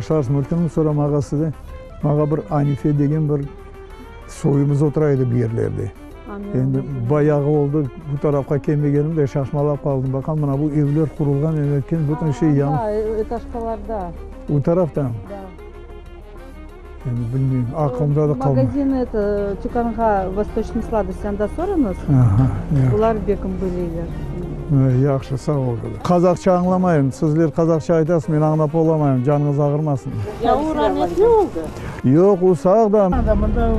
Bağışlarsıñ, mümkünmi soramağa sizden? Maña bir Anife degen bir soyumız otura edi bir yerlerde. Endi bayağı oldı, bu tarafqa kelmegenim de, şaşmalap qaldım. Baqam, mına bu evler qurulğan, emetken, bütün şey yañı. Anda, etaşkalarda. O tarafta? Da. Endi bilmeyim, aqılımda da qalmadı. Magazin, eto, tükânğa Vostoçnıy sladosti, anda sorañız, olar bekim bilirler. Yahşı, sağ ol, qızım. Qazahça añlamayım, sizler qazahça aytasız, men añlap olamayım, canıñız ağırmasın. Ya o rametli oldı? Yoq, o sağ da. Mında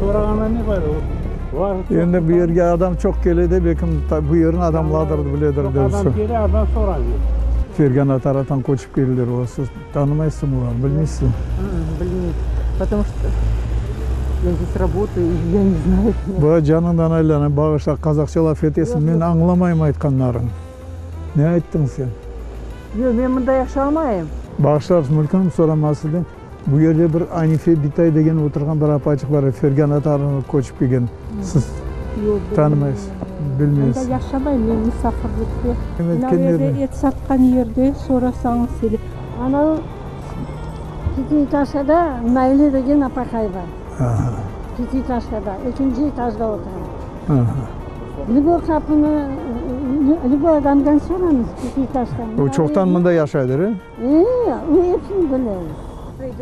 sorağanda ne fayda, var. Endi bu yerge adam çoq kele de, belkim bu yerniñ adamlarıdır, biledir dep. Adam kele, adam soray. Fergana taraftan köçip keldiler, o siz Tanımaysıñ olarnı, bilmeysiñ. Bilmeyim, потому что я здесь работаю, и я не знаю. Ba, canıñdan aylanayım, bağışla, qazaqça laf etesiñ, men añlamayım aytqanlarıñ. Ne ayttıñ sen? Yoq, men mında yaşamayım. Bağışlarsıñ, mülküm soraması da, bu yerde bir Anife bitay degen oturğan bir apaçıq bar, Fergana tarafından köçip kelgen. Siz tanımaysız, bilmeysiz. Mında yaşamayım, men musafirlikte. Mına bu yerde et satqan yerde sorasañız sele. Anavı pятиэтажkada Naile degen apaqay bar. Pятиэтажkada, ekinci etajda otura. Lüboy qapını, lüboy adamdan sorañız pятиэтажka. O çoqtan mında yaşaydır, e? E, o episini bile.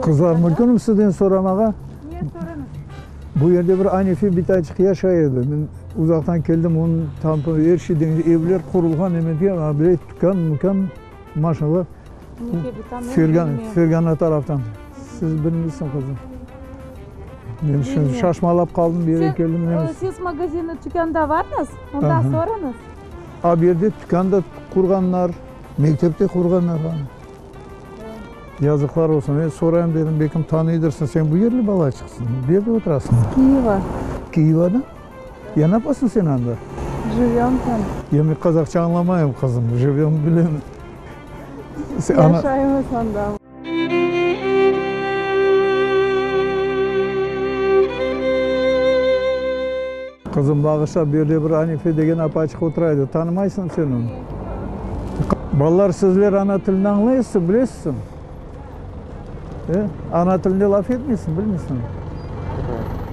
Qızlar, mümkünmi sizden soramağa? Ne sorañız? Bu yerde bir Anife bitayçıq yaşay edi. Men uzaqtan keldim, onıñ tampı, er şey deñişti, evler qurulğan, emetken, a bile tükân, mükân, maşinalar. Fergana, Fergana taraftan. Siz bilmeysiñ, qızım. Men şimdi şaşmalap qaldım, bir yerge keldim. Sen, siz magazinni, tükânda barñız, onda sorañız. A bu yerde tükân da qurğanlar, mektep de qurğanlar. Yazıqlar olsun, men sorayım dedim, belkim tanıydırsıñ, sen bu yerli balaçıqsıñ, bu yerde oturasıñ. Kiyeva. Kiyevada? Ya napasıñ sen anda? Jivem tam. Ya men qazaqça añlamayım, qızım, jivem bilem. Yaşaymız anda. Qızım, bağışla, bu yerde bir Anife degen apaçıq otura edi, tanımaysıñ sen onı? Balalar, sizler ana tilini añlaysız, bilesizmi? E? Ana tilinde laf etmeysiñ, bilmeysiñ?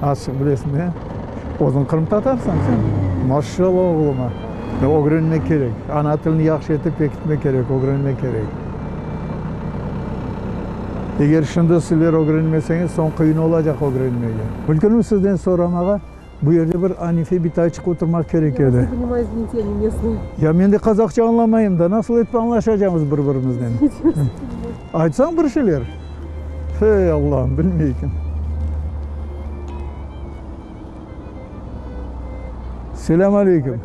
Azçıq bilesiñ, e? Özüñ qırımtatarsıñ sen. Maşşalla oğluma. Ögrenmek kerek. Ana tilini yahşı etip pekitmek kerek, ögrenmek kerek. Eger şimdi sizler ögrenmeseñiz, soñ qıyın olacaq ögrenmege. Mümkünmi sizden soramağa? Bu yerde bir Anife bitayçıq oturmaq kerek edi. Ya men de qazaqça añlamayım da, nasıl etip añlaşacamız bir-birimiznen? Aytsañ bir şeyler. Hey, Allahım, bilmey eken. Selâm aleyküm.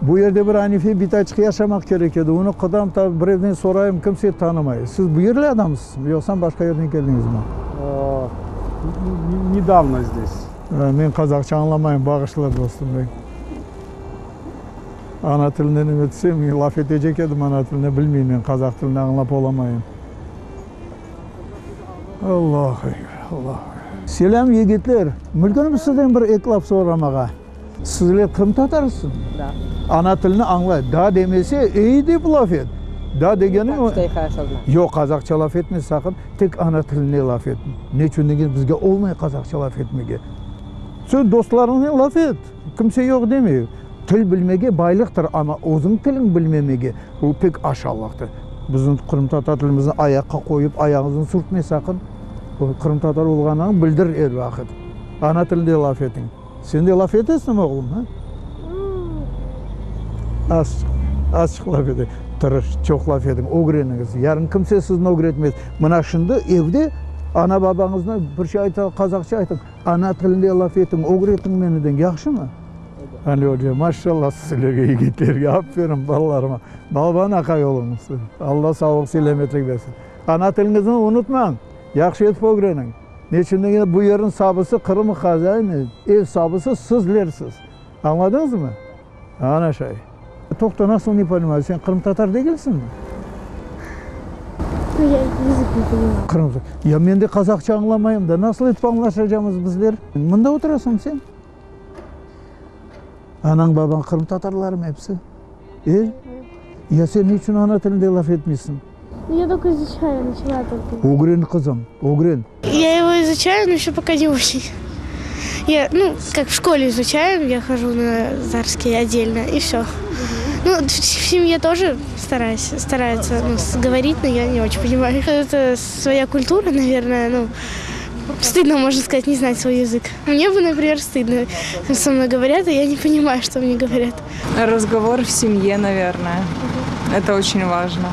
Bu yerde bir Anife bitayçıq yaşamaq kerek edi. Onı qıdam, ta birevden sorayım, kimse tanımay. Siz bu yerli adamsızmı, yoqsa başqa yerden keldiñizmi? Nedavno zdes. Men qazaqça añlamayım, bağışla, dostum. Ana tilinde neme etsem, laf etecek edim ana tilinde, bilmeyim men, qazaq tilini añlap olamayım. Allahu ekber, Allahu ekber. Selâm, yigitler! Mümkünmi sizden bir eki laf soramağa? Sizler qırımtatarsıñ? Da. Ana tilini añlay. Da demese, ey dep laf et. Da degeniñ o. Yoq, qazaqça laf etme saqın, tek ana tilinde laf et. Ne içün degen, bizge olmay qazaqça laf etmege. Sen dostlarıñnen laf et, kimse yoq demey. Til bilmege baylıqtır, amma özüñ tiliñ bilmemege, bu pek aşalıqtır. Bizim qırımtatar tilimizni ayaqqa qoyıp, ayağıñıznı sürtmey saqın. Qırımtatar olğanıñı bildir er vaqıt. Ana tilinde laf etiñ. Sen de laf etesiñmi, oğlum, ha? Azçıq, azçıq laf ete. Tırış, çoq laf etiñ, ögreniñiz. Yarın kimse sizni ögretmez. Mına şimdi evde ana-babañıznı bir şey aytsa, qazaqça aytıñ. Ana tilinde laf etiñ, ögretiñ meni deñ, yahşımı? Ali oca, maşallah sizlerge, yigitlerge, aferin balalarıma. Balaban aqay oluñız. Alla sağlıq-selâmetlik bersin. Ana tiliñizni unutmañ, yahşı etip ögreniñ. Neçün degende, bu yerniñ sabısı Qırım hazaini, ev sabısı sizlersiz. Añladıñızmı? Ana şay. Toqta, nasıl ne ponimayu, sen qırımtatar degilsiñmi? Ya язık ne ponimayu. Qırım, ya men de qazaqça añlamayım da, nasıl etip añlaşacamız bizler? Mında oturasıñ sen? Anañ, babañ qırımtatarlarmı episi? E? Ya sen ne içün ana tilinde laf etmeysiñ? Я только изучаю, начала только. Ögren, qızım, ögren. Я его изучаю, но еще пока не очень. Я, ну, как в школе изучаем, я хожу на татарский отдельно, и все. Ну, в семье тоже стараюсь, стараются ну, говорить, но я не очень понимаю. Это своя культура, наверное, ну, стыдно, можно сказать, не знать свой язык. Мне бы, например, стыдно. Со мной говорят, и я не понимаю, что мне говорят. Разговор в семье, наверное. Это очень важно.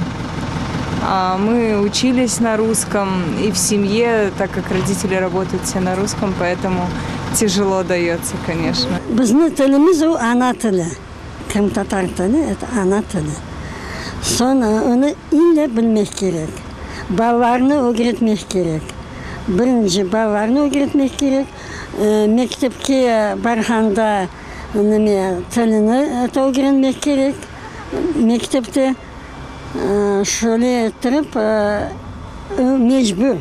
А мы учились на русском и в семье, так как родители работают все на русском, поэтому тяжело дается, конечно. Bizni tilimiz o ana tili. Qırımtatar tili, это ana tili. Soñ onı ille bilmek kerek. Balalarnı ögretmek kerek. Birinci balalarnı ögretmek kerek. Mektepke barğanda nime tilini ögrenmek kerek mektepte. Şöyle ettirip mecbur.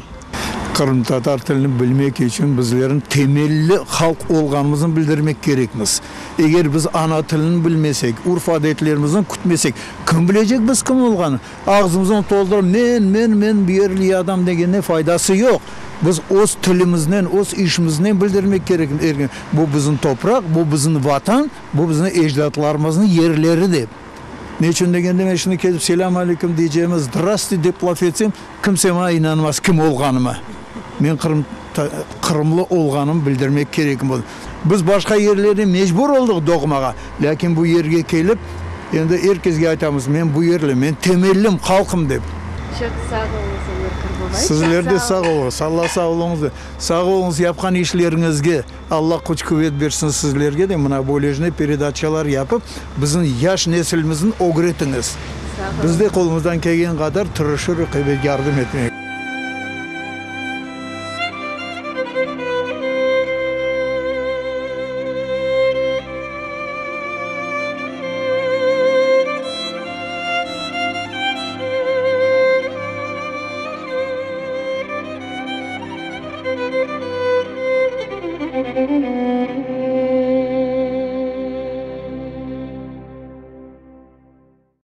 Qırımtatar tilini bilmek içün bizlerniñ temelli halq olğanımıznı bildirmek kerekmiz. Eger biz ana tilini bilmesek, urf-adetlerimizni kütmesek, kim bilecek biz kim olğanı? Ağzımıznı toldurıp men, men, men bu yerli adam degende faydası yoq. Biz öz tilimiznen, öz işimiznen bildirmek kerekmiz, bu bizim topraq, bu bizim Vatan, bu bizim ecdatlarımıznıñ yerleri dep. Ne içün degende, men şimdi kelip selâm aleyküm deycegime, zdrasti dep laf etsem, kimse maña inanmaz kim olğanıma. Men qırım, qırımlı olğanımı bildirmek kerekim. Biz başqa yerlerde mecbur oldıq doğmağa, lâkin bu yerge kelip, endi er kesge aytamız, men bu yerli, men temellim, halqım dep. Çoq sağ oluñız, Ömer Qırbabay. Sizler de sağ oluñız. Alla sağ oluñız. Sağ oluñız yapqan işleriñizge. Alla küç-quvet bersin sizlerge de, mına böylejine peredaçalar yapıp, bizim yaş nesilimizni ögretiñiz. Biz de qolumızdan kelgen qadar tırışırıq, ebet, yardım etmege.